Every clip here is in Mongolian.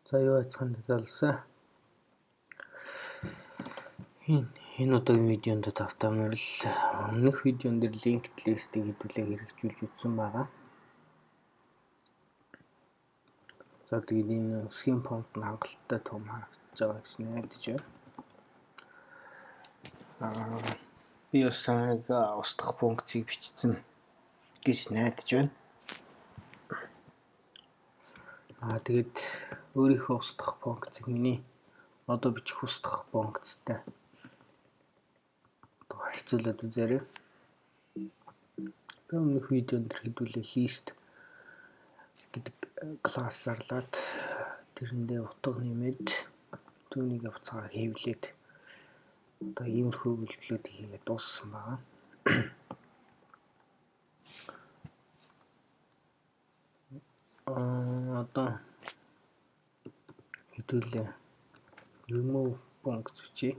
За, юу айцхан залсан. Энэ удаагийн видеонд тавтай морил. Өмнөх видеон дээр linked list-ийг хэдүүлээ хэрэгжүүлж үзсэн байгаа. За, тэгээд энэ үсгийн фонт нь хангалттай том харагдаж байгаа гэж найдаж байна. Би бас таныг устгах функцийг бичсэн гэж найдаж байна. Тэгээд өөрийнхөө устгах функцийг миний одоо бичих устгах функцтай харьцуулаад үзээрэй. Тэгээ өмнөх видеонд хэдүүлээ list гэдэг класс зарлаад, тэрэндээ утга нэмээд, түүнийг буцаагаар хэвлээд, одоо иймэрхүү үйлдэлүүдийг хийгээд дууссан байгаа. Одоо хэдүүлээ remove функц бичье.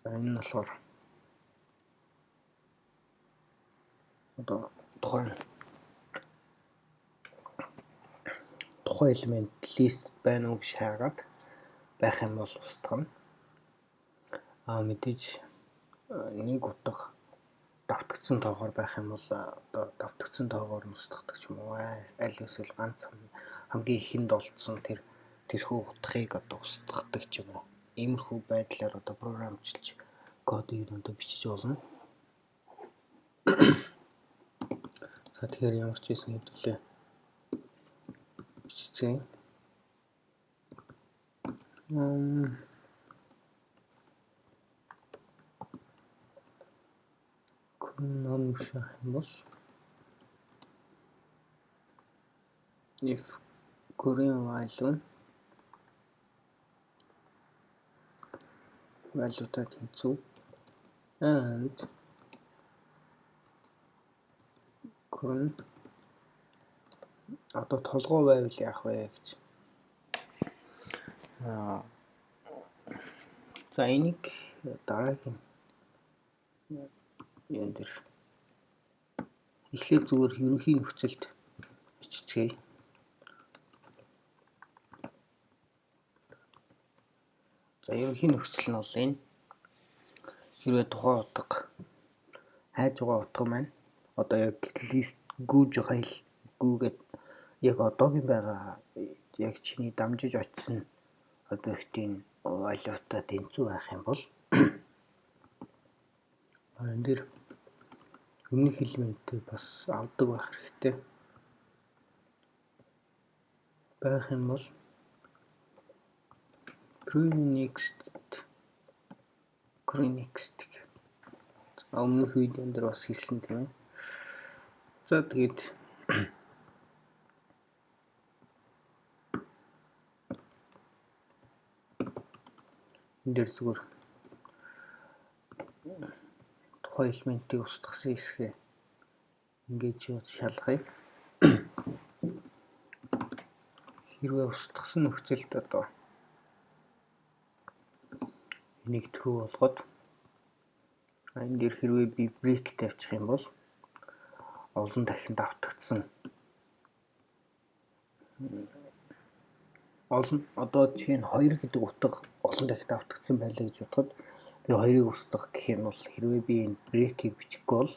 За, энэ нь болохоор одоо тухайн элемент list байна уу гэж хайгаад, байх юм бол устгана. Мэдээж нэг утга давтагдсан тоогоор байх юм бол одоо давтагдсан тоогоор нь устгадаг ч юм уу, аль эсвэл ганц хамгийн ихэнд олдсон тэрхүү утгыг одоо устгадаг ч юм уу. Иймэрхүү байдлаар одоо програмчилж кодыг одоо бичиж болно. За, тэгэхээр ямар ч байсан хэдүүлээ бичицгээе. None биш байх юм бол if current value-тай тэнцүү and current одоо толгой байвал яах вэ гэж. За, энийг дараагийн юун дээр эхлээд зүгээр ерөнхий нөхцөлд бичицгээе. За, ерөнхий нөхцөл нь бол энэ. Хэрвээ тухайн утга, хайж байгаа утга маань одоо яг list гүйж байгаа гүйгээд яг одоогийн байгаа, яг чиний дамжиж очисон объектын value-тай тэнцүү байх юм бол энэ дээр өмнөх элементийг бас авдаг байх хэрэгтэй. Байх юм бол prenext prenext. Өмнөх видеон дээр бас хэлсэн, тийм ээ. За, тэгээд энэ дээр зүгээр тухайн элементийг устгасан хэсгээ ингэж шалгая. Хэрвээ устгасан нөхцөлд одоо энийг true болгоод, энэ дээр хэрвээ би break тавьчих юм бол олон дахин давтагдсан олон, одоо жишээ нь 2 гэдэг утга олон дахин давтагдсан байлаа гэж бодоход, би 2-ыг устгах гэх юм бол хэрвээ би энэ break-ийг бичихгүй бол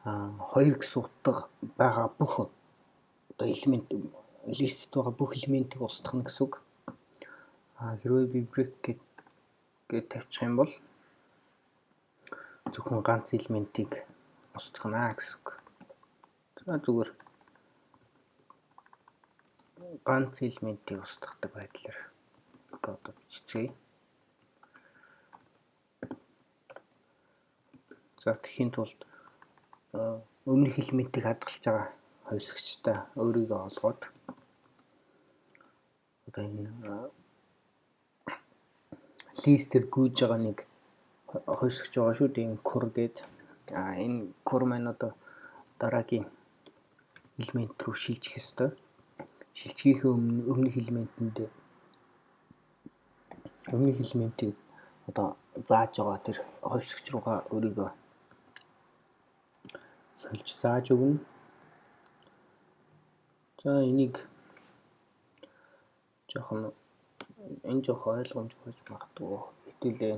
2 гэсэн утга байгаа бүх одоо элемент, list байгаа бүх элементийг устгах гэсэн үг. Хэрвээ би break гээд тавьчих юм бол зөвхөн ганц элементийг устгана гэсэн үг. За, зүгээр ганц элементийг устгадаг байдлаар код бичицгээе. За, тэгэхийн тулд өмнөх элементийг хадгалж байгаа хувьсагчтай өөрийгөө олгоод, одоо энэ list-ээр гүйж байгаа нэг хувьсагч байгаа шүү дээ, энэ cur гээд. Энэ cur маань одоо дараагийн элемент рүү шилжих ёстой. Шилжихийнхээ өмнө өмнөх элементийг одоо зааж байгаа тэр хувьсагч руугаа өөрийгөө сольж зааж өгнө. За, энийг жоохон, энэ жоохон ойлгомжгүй байж магадгүй. Хэдүүлээ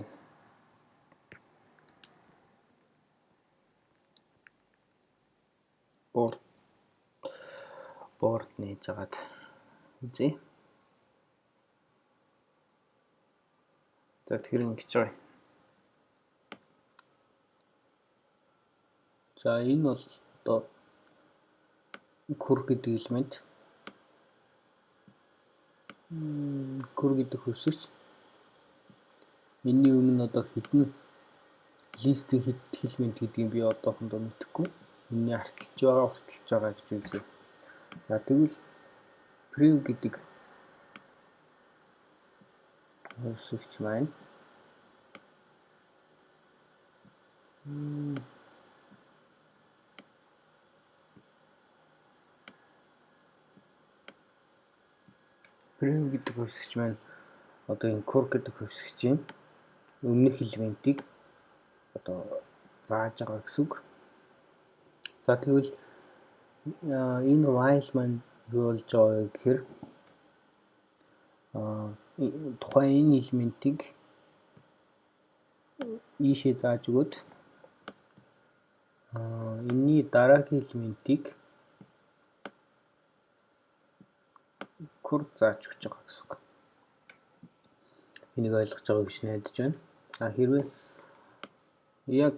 board нээж агаад үзье. За, тэгэхээр ингэж байгаа. За, энэ бол одоо cur гэдэг элемент. Cur гэдэг хувьсагч. Энэний өмнө одоо хэдэн list ийн хэд элемент гэдгийг би одоохондоо мэдэхгүй. Энэний арталж байгаа, урталж байгаа гэж үзье. За, тэгвэл prev гэдэг хувьсагч маань prev гэдэг хувьсагч маань одоо энэ cur гэдэг хувьсагчийн өмнөх элементийг одоо зааж байгаа гэсэн үг. За, тэгвэл энэ while маань юу болж байгаа вэ гэхээр тухайн энэ элементийг ийшээ зааж өгөөд энэний дараагийн элементийг cur зааж өгч байгаа гэсэн үг. Энийг ойлгож байгаа гэж найдаж байна. А хэрвээ яг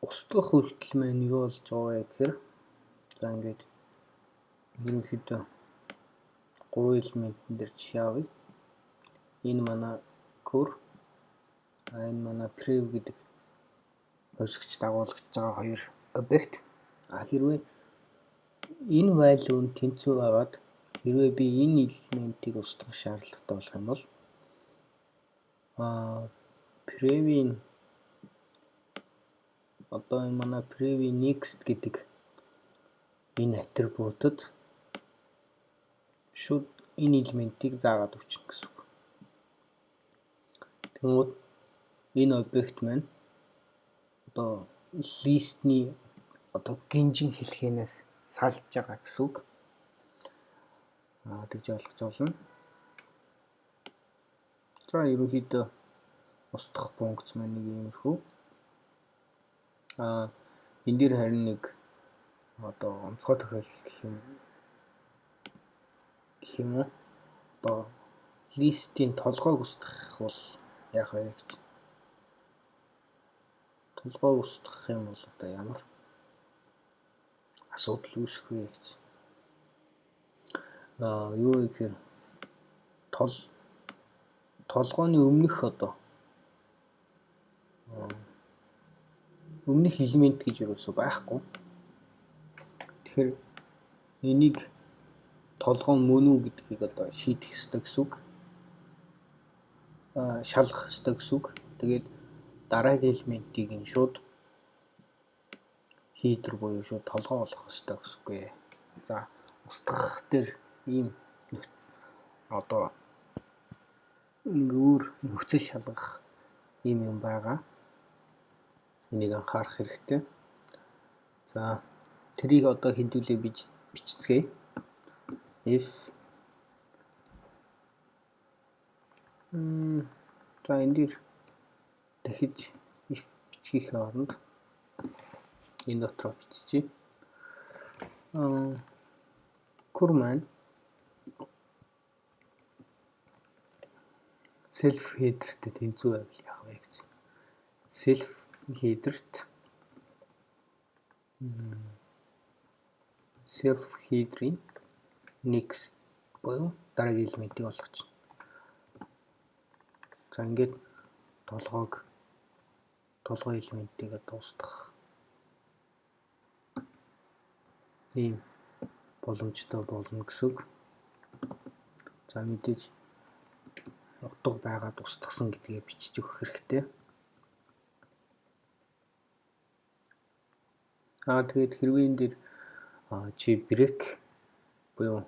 устгах үйлдэл маань юу болж байгаа вэ гэхээр, за, ингээд ерөнхийдөө гурван элементэн дээр жишээ авъя. Энэ манай cur, а энэ манай prev гэдэг хувьсагч дагуулгаж байгаа хоёр объект. А хэрвээ энэ value нь тэнцүү байгаад, хэрвээ би энэ элементийг устгах шаардлагатай болох юм бол prev-ийн одоо энэ манай prev next гэдэг энэ атрибутад шууд энэ элементийг заагаад өгчнө гэсэн үг. Тэгэнгүүт энэ объект маань одоо list ний одоо гинжин хэлхэнээс салж байгаа гэсэн үг. Тэгж ойлгож болно. За, ерөнхийдөө устгах функц маань нэг иймэрхүү. Энэ дээр харин нэг одоо онцгой тохиолдол гэх юм уу? Одоо list ийн толгойг устгах бол яах вэ гэж. Толгойг устгах юм бол одоо ямар асуудал үүсэх вэ гэж. Юу вэ гэхээр толгойн өмнөх одоо өмнөх элемент гэж юусоо байхгүй. Тэгэхээр энийг толгой мөн үү гэдгийг одоо шийдэх ёстой гэсэн үг. Шалгах ёстой гэсэн үг. Тэгээд дараагийн элементийг нь шууд header буюу шууд толгой болгох ёстой гэсэн үг ээ. За, устгах дээр ийм одоо нэг өөр нөхцөл шалгах ийм юм байгаа. Энийг анхаарах хэрэгтэй. За, тэрийг одоо хэдүүлээ бичцгээе. If, за, энэ дээр дахиж if бичгийнхээ оронд энэ дотроо биччихье. Cur маань self header-тэй тэнцүү байвал яах вэ гэж. Self header-т self header-ийн next буюу дараагийн элементийг олгочихно. За, ингээд толгой элементийг одоо устгах ийм боломжтой болно гэсэн үг. За, мэдээж утга байгаад устгасан гэдгээ бичиж өгөх хэрэгтэй. Тэгээд хэрвээ энэ дээр чи break буюу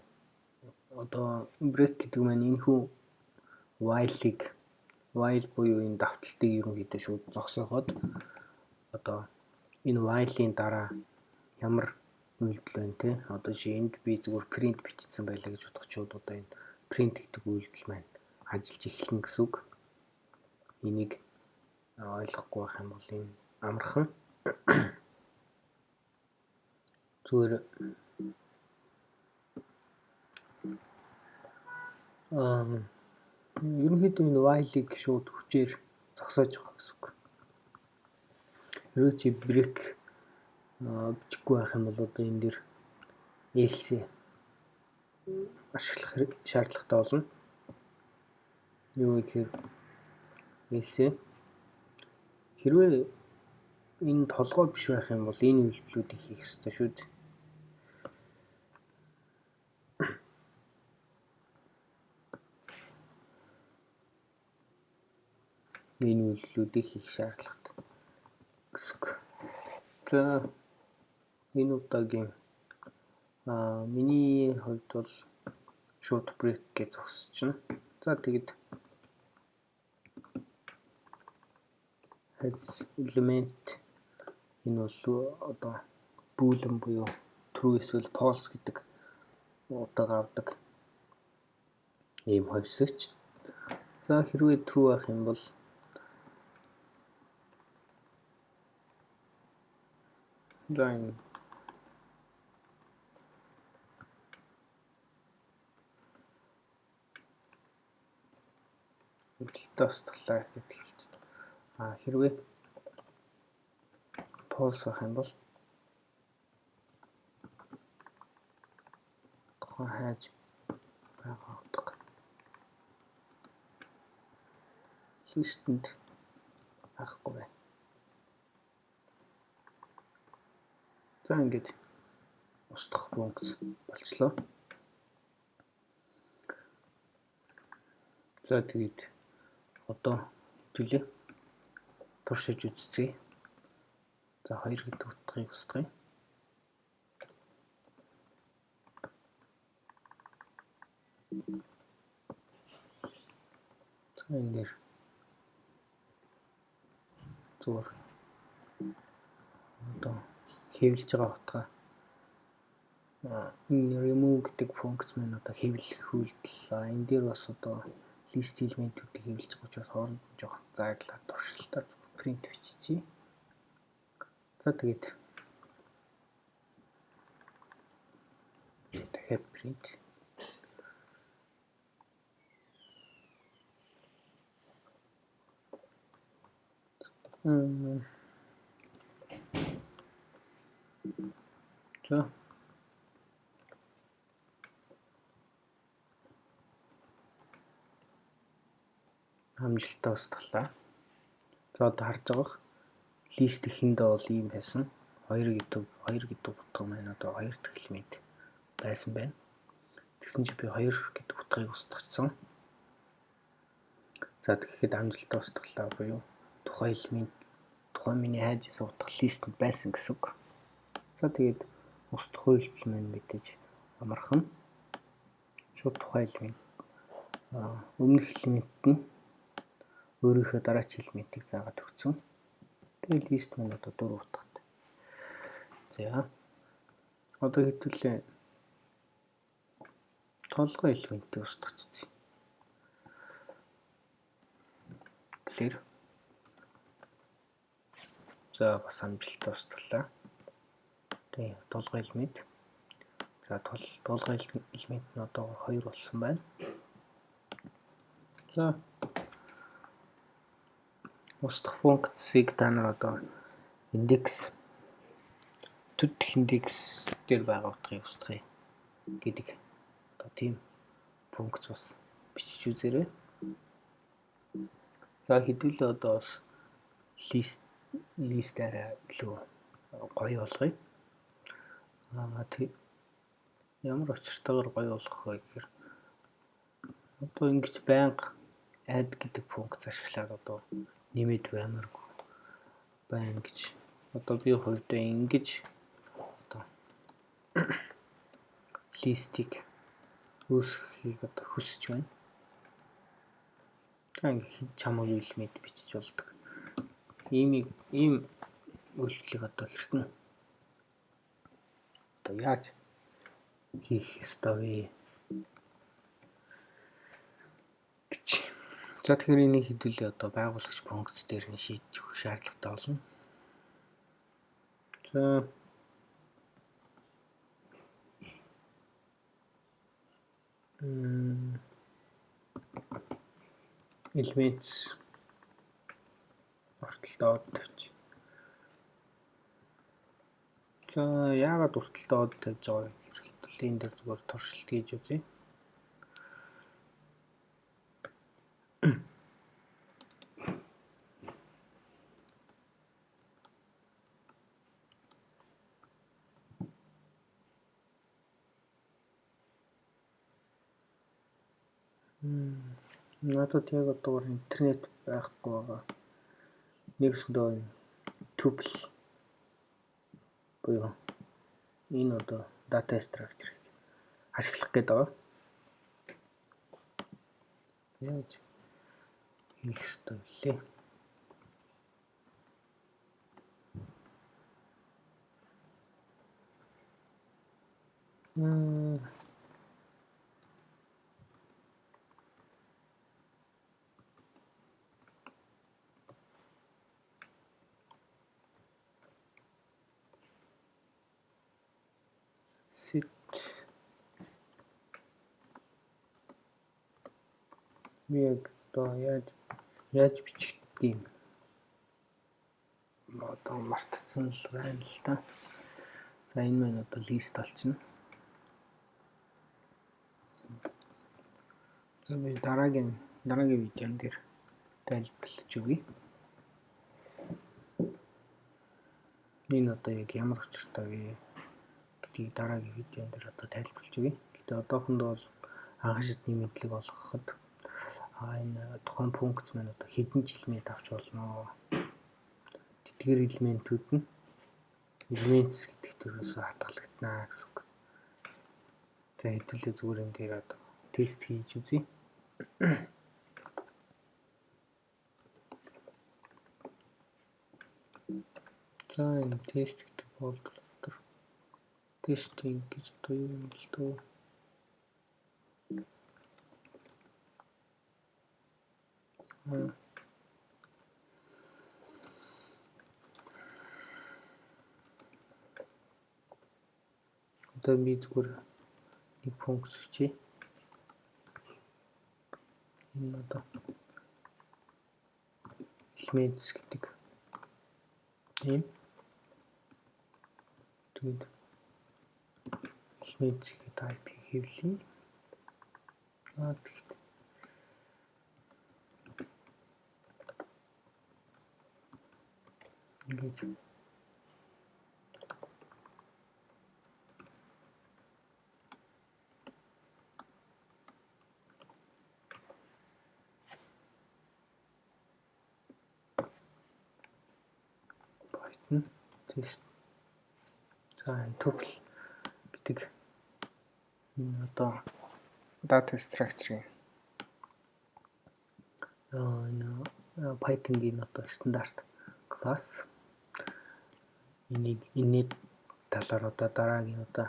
одоо break гэдэг маань энэхүү while-ыг, while буюу энэ давталтыг ерөнхийдөө шууд зогсоогоод одоо энэ while-ийн дараа ямар үйлдэл байна те. Одоо жишээ энд би зүгээр print бичсэн байлаа гэж бодох одоо энэ print гэдэг үйлдэл маань ажиллаж эхэлнэ гэсэн үг. Энийг ойлгохгүй байх юм бол энэ амархан. Зүгээр ерөнхийдөө энэ while-ыг шууд хүчээр зогсоож байгаа гэсэн үг. Хэрвээ чи break бичихгүй байх юм бол одоо энэ дээр else ашиглах шаардлагатай болно. Юу вэ гэхээр else хэрвээ энэ толгой биш байх юм бол энэ үйлдэлүүдийг хийх ёстой шүү дээ. Энэ үйлдэлүүдийг хийх шаардлагатай гэсэн үг. За, энэ удаагийн миний хувьд бол шууд break гэж зогсчихно. За, тэгэд has element энэ бол одоо boolean буюу true эсвэл false гэдэг утга авдаг ийм хувьсагч. За, хэрвээ true байх юм бол за энэ хөдөлтөй устгалаа гэдэг хэлж. Хэрвээ false байх юм бол тухайн хайж байгаа утга list-энд байхгүй байна. За, ингээд устгах функц болчлоо. За, тэгээд одоо хэдүүлээ туршиж үзцгээе. За, 2 гэдэг утгыг устгая. За, энэ дээр зүгээр одоо хэвлэж байгаа утгаа энэ remove гэдэг функц маань одоо хэвлэх үйлдэл. Энэ дээр бас одоо list элементүүдийг хэвлэж байгаа учраас хооронд нь жоохон зааглаад туршилтаар print биччихье. За, тэгээд дахиад print. За, амжилттай устгалаа. За, одоо харж байгаа list эхэндээ бол ийм байсан. 2 гэдэг утга маань одоо 2 дахь элемент байсан байна. Тэгсэн чинь би 2 гэдэг утгыг устгацсан. За, тэгэхэд амжилттай устгалаа буюу тухайн элемент, тухайн миний хайж исэн утга list-энд байсан гэсэн үг. За, тэгээд устгах үйлдэл маань мэдээж амархан. Шууд тухайн элемент өмнөх элемент нь өөрийнхөө дараагийн элементийг заагаад өгсөн. Тэгээд list маань одоо дөрөв утгатай. За, одоо хэдүүлээ толгой элементийг устгачихъя. Clear. За, бас амжилттай устгалаа. Тэгээ толгой элемент. За, толгой элемент нь одоо 2 болсон байна. За, устгах функцийг та нар одоо индекс төдөх индекс дээр байгаа утгыг устгая гэдэг одоо тийм функц бас бичиж үзээрэй. За, хэдүүлээ одоо бас list арай илүү гоё болгоё. Тэг ямар учиртайгаар гоё болгох вэ гэхээр одоо ингэж байнга add гэдэг функц ашиглаад одоо нэмээд баймааргүй байна гэж одоо би хувьдаа ингэж одоо list-ийг үүсгэхийг одоо хүсэж байна. За, ингэ хэд ч хамаагүй элемент бичиж болдог. Ийм үйлдэлийг одоо хэрхэн Одоо яаж хийх ёстой вэ гэж. За, тэгэхээр энийг хэдүүлээ одоо байгуулагч функц дээр нь шийдэж өгөх шаардлагатай болно. За, elements урталтай од тавьчих. За, яагаад урталтай од тавьж байгаа вэ гэхээр хэдүүлээ энэ дээр зүгээр туршилт хийж үзье. Надад яг одоогоор интернет байхгүй байгаа. Нэгсэндээ энэ tuple буюу энэ одоо data structure-ыг ашиглах гээд байгаа. Яаж хийх ёстой вүлээ? Set би яг одоо яаж бичигдгийг одоо мартцсан л байна л да. За, энэ маань одоо list болчихно. За, би дараагийн видеон дээр тайлбарлаж өгье. Энэ одоо яг ямар учиртай вэ гэдгийг дараагийн видеон дээр одоо тайлбарлаж өгье. Гэтэ одоохондоо бол анхан шатны мэдлэг олгоход энэ тухайн функц маань одоо хэдэн ч элемент авч болно. Тэдгээр элементүүд нь elements гэдэг төрөөсөө хадгалагдана гэсэн үг. За, хэдүүлээ зүгээр энэ дээр одоо тест хийж үзье. За, энэ тест гэдэг folder дотор testing гэж одоо юу юм бэл дөө. Одоо би зүгээр нэг функц бичье. Энэ одоо elements гэдэг ийм, тэгээд elements гэдэг type хэвлэе. Тэгээд ингэж Python тест. За, энэ tuple гэдэг энэ одоо data structure-ийн энэ Python-гийн одоо стандарт класс. Энийг энэний талаар одоо дараагийн одоо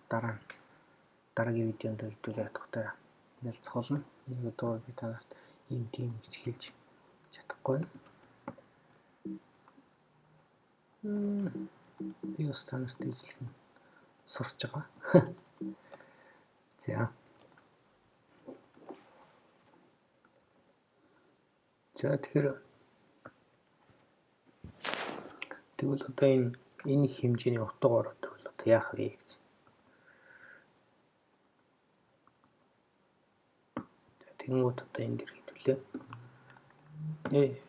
дараа нь дараагийн видеонд хэдүүлээ ядахтай ярилцах болно. Яг одоо би та нарт ийм тийм гэж хэлж чадахгүй. Би бас та нарт ижлэх нь сурч байгаа. За. За, тэгэхээр тэгвэл одоо энэ хэмжээний утга ороод ирвэл одоо яах вэ гэж. Тэгэнгүүт одоо энэ дэр хэдүүлээ. If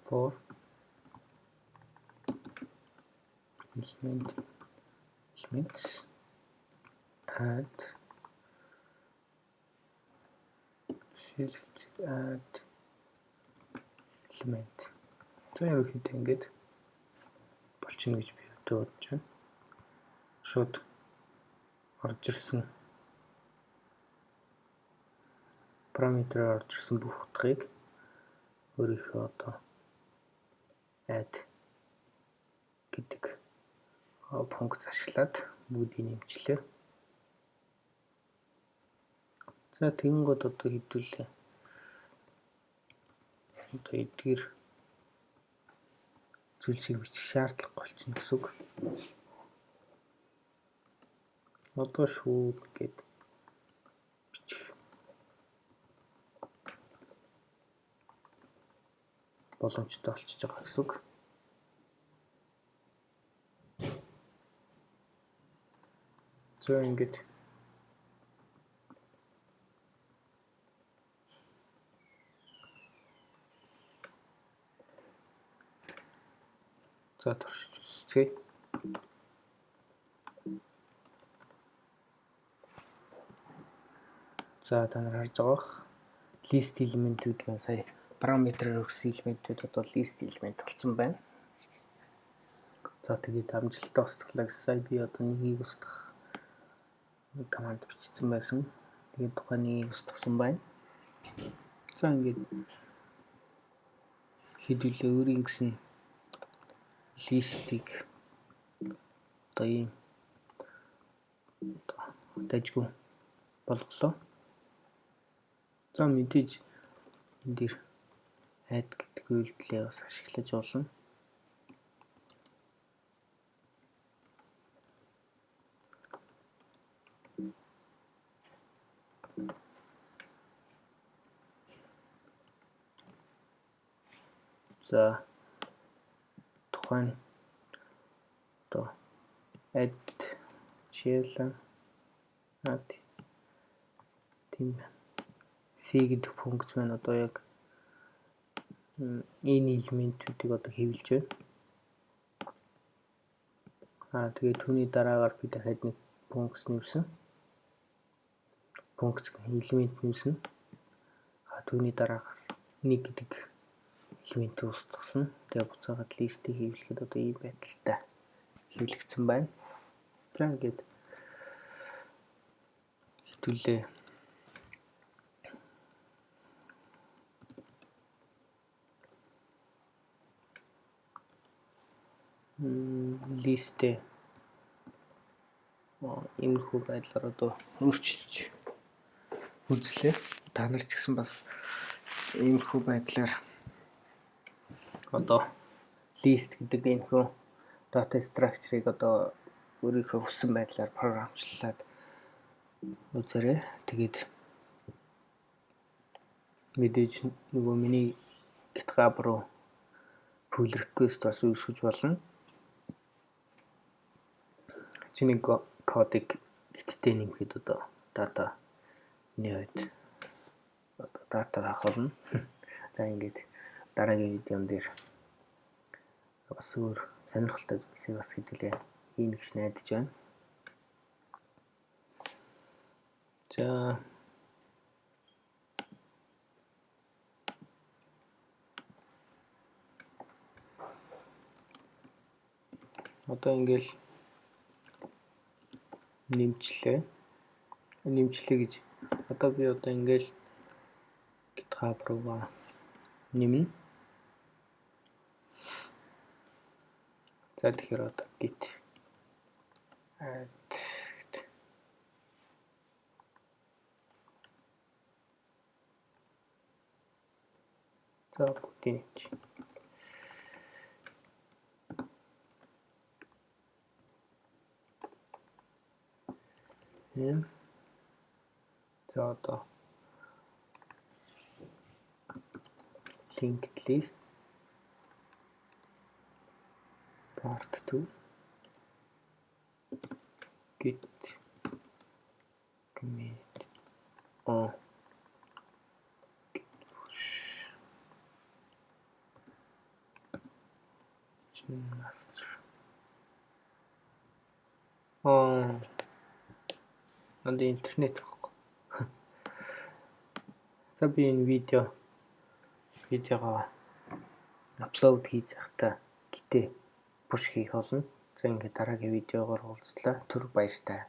for element elements add self add element. За, ерөнхийдөө ингээд болчихно гэж би бодож байна. Шууд орж ирсэн параметрээр орж ирсэн бүх утгыг Өөрийнхөө одоо add гэдэг функц ашиглаад бүгдийг нэмчлээ. За, тэгэнгүүт одоо хэдүүлээ. Одоо эдгээр зүйлсийг бичих шаардлага болчихно гэсэн үг. Одоо шүүд гээд бичих боломжтой болчихж байгаа гэсэн үг. За, ингээд за, туршиж үзцгээе. За, та нар харж байгаа бах. List элементүүд маань сая параметрээр өгсөн элементүүд одоо list элемент болсон байна. За, тэгээд амжилттай устгалаа гэсэн. Сая би одоо нэгийг устгах нэг команд бичсэн байсан. Тэгээд тухайн нэгийг устгасан байна. За, ингээд хэдүүлээ өөрийн гэсэн list ийг одоо ийм дажгүй болголоо. За, мэдээж энэ дээр add гэдэг үйлдэлээ бас ашиглаж болно. За, тухайн одоо add жишээлэн add тийм C гэдэг функц маань одоо яг энэ элементүүдийг одоо хэвлэж байна. Тэгээд түүний дараагаар би дахиад нэг функц нэмсэн. Функц элемент нэмсэн. Түүний дараагаар нэг гэдэг элементийг устгасан. Тэгээ буцаагаад list ийг хэвлэхэд одоо ийм байдалтай хэвлэгдсэн байна. За, ингээд хэдүүлээ list ээ иймэрхүү байдлаар одоо өөрчилж үзлээ. Та нар ч гэсэн бас иймэрхүү байдлаар одоо list гэдэг энэхүү data structure-ыг одоо өөрийнхөө хүссэн байдлаар програмчлаад үзээрэй. Тэгээд мэдээж нөгөө миний GitHub руу pull request бас үүсгэж болно. Чиний кодыг Git-тэй нэмэхэд одоо data миний хувьд одоо data авах болно. За, ингээд дараагийн видеон дээр бас өөр сонирхолтой зүйлсийг бас хэдүүлээ хийнэ гэж найдаж байна. За, одоо ингээл нэмчлээ. Нэмчлээ гэж одоо би одоо ингээл GitHub руугаа нэмнэ. За, тэгэхээр одоо git add. За, бүгдийг нэмж. Ийм. За, одоо linked list part 2 git commit git push master. Надад интернет байхгүй. За, би энэ видеогоо upload хийж байхдаа git ээ push хийх болно. За, ингээд дараагийн видеогоор уулзлаа. Түр баяртай.